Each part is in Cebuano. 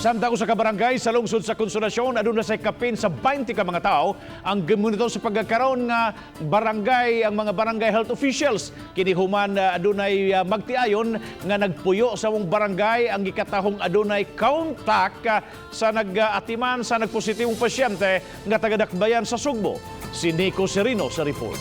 Samtang usa ka barangay sa lungsod sa Konsolasyon aduna say kapin sa 20 ka mga tawo ang gimonitor sa pagkakaroon nga barangay ang mga barangay health officials. Kini human adunay magtiayon nga nagpuyo sa mong barangay ang gikatahong adunay contact sa nag-atiman sa nagpositibong pasyente nga taga-Dakbayan sa Sugbo. Si Nico Serino sa report.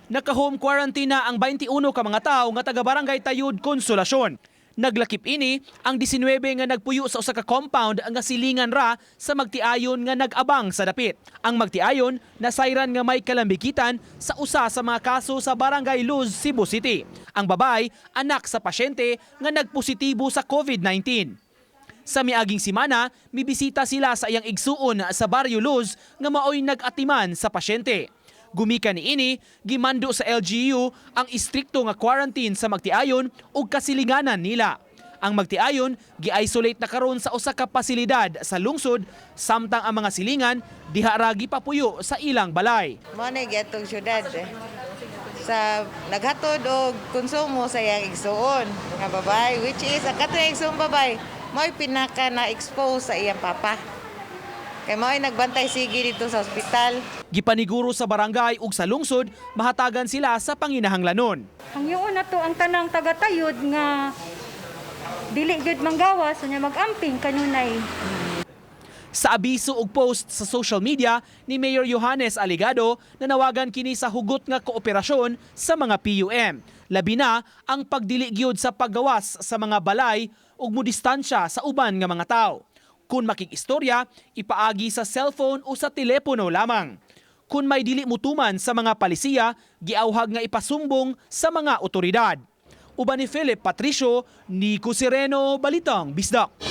Naka-home quarantine na ang 21 ka mga tawo nga taga Barangay Tayud, Konsolasyon. Naglakip ini ang 19 nga nagpuyo sa usa ka compound nga silingan ra sa magtiayon nga nag-abang sa dapit. Ang magtiayon nasayran nga may kalambikitan sa usa sa mga kaso sa Barangay Luz, Cebu City. Ang babay, anak sa pasyente nga nagpositibo sa COVID-19. Sa miaging simana, mibisita sila sa iyang igsuon sa Barrio Luz nga maoy nag-atiman sa pasyente. Gumikan niini, gimando sa LGU ang istrikto nga quarantine sa magtiayon ug kasilinganan nila. Ang magtiayon gi-isolate na karon sa usa ka pasilidad sa lungsod, samtang ang mga silingan diha ra gipapuyo sa ilang balay. Mo na giatong syudad eh. Sa naghatod og konsumo sa iyang igsuon nga babay, which is ang katong igsuon babay mo'y pinaka na-expose sa iyang papa. Kay mo'y nagbantay sige dito sa ospital. Gipaniguro sa barangay ug sa lungsod mahatagan sila sa panginahanglanon. Ang yun na to ang tanang tagatayod nga dili gyud manggawas unya magamping kanunay. Sa abiso ug post sa social media ni Mayor Johannes Aligado, nanawagan kini sa hugot nga kooperasyon sa mga PUM. Labi na ang pagdili gyud sa paggawas sa mga balay ug mudistansya sa uban nga mga tao. Kung makikistorya, ipaagi sa cellphone o sa telepono lamang. Kung may dili mutuman sa mga palisiya, giawhag nga ipasumbong sa mga otoridad. Uban ni Philip Patricio, Nico Sereno, Balitang Bisdak.